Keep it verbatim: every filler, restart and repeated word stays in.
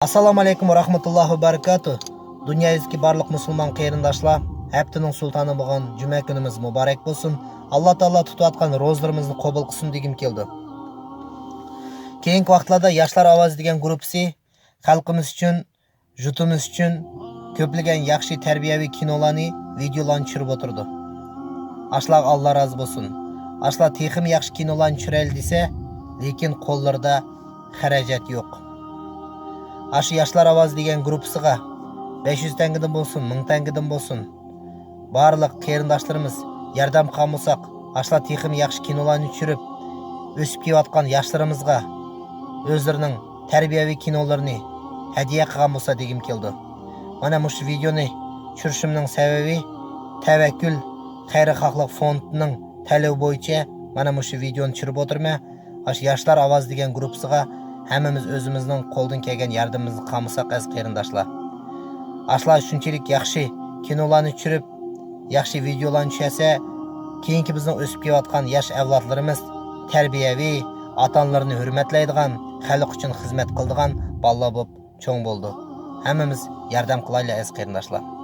ئەسسالامۇ ئەلەيكۇم ۋە رەھمەتۇللاھى ۋە بەرىكاتۇھ. دۇنيا يۈزىدىكى بارلىق مۇسۇلمان قېرىنداشلار، ھەپتىنىڭ سۇلتانى بولغان جۈمە كۈنىمىز مۇبارەك بولسۇن. ئاللا تائالا تۇتۇۋاتقان روزىلىرىمىزنى قوبۇل قىلسۇن دېگۈم كېلىدۇ. كېيىنكى ۋاقىتلاردا ياشلار ئاۋازى دېگەن گۇرۇپپىسى خەلقىمىز ئۈچۈن، يۇرتىمىز ئۈچۈن كۆپلىگەن ياخشى تەربىيەۋى كىنولارنى ۋىدېئولارنى چۈشۈرۈپ ئولتۇرىدۇ. ئاشۇلارغا ئاللا رازى بولسۇن. ئاشۇلار تېخىمۇ ياخشى كىنولارنى چۈشۈرەيلى دېسە، لېكىن قوللىرىدا خەرەجەت يوق. ئاشۇ ياشلار ئاۋازى دېگەن گۇرۇپپىسىغا بەش يۈز تەڭگىدىن بولسۇن، مىڭ تەڭگىدىن بولسۇن، بارلىق قېرىنداشلىرىمىز ياردەم قىلغان بولساق، ئاشۇلار تېخىمۇ ياخشى كىنولارنى چۈشۈرۈپ، ئۆسۈپ كېلىۋاتقان ياشلىرىمىزغا ئۆزلىرىنىڭ تەربىيەۋى كىنولىرىنى ھەدىيە قىلغان بولسا دېگۈم كېلىدۇ. مانا مۇشۇ ۋىدېئونى چۈشۈرۈشۈمنىڭ سەۋەبى، تەۋەككۈل خەيرىخاھلىق فوندىنىڭ تەلىپى بويىچە مانا مۇشۇ ۋىدېئونى چۈشۈرۈپ ئولتۇرىمەن. ئاشۇ ياشلار ئاۋازى دېگەن گۇرۇپپىسىغا ھەممىمىز ئۆزىمىزنىڭ قولدىن كەلگەن ياردىمىمىزنى قىلمىساق ئەزىز قېرىنداشلار. ئاشۇلار شۇنچىلىك ياخشى كىنولارنى چۈشۈرۈپ، ياخشى ۋىدېئولارنى چۈشۈرسە، كېيىنكى بىزنىڭ ئۆسۈپ كېلىۋاتقان ياش ئەۋلادلىرىمىز تەربىيەۋى، ئاتا-ئانىلىرىنى ھۆرمەتلەيدىغان، خەلق ئۈچۈن خىزمەت قىلىدىغان بالىلار بولۇپ چوڭ بولىدۇ. ھەممىمىز ياردەم قىلايلى ئەزىز قېرىنداشلار.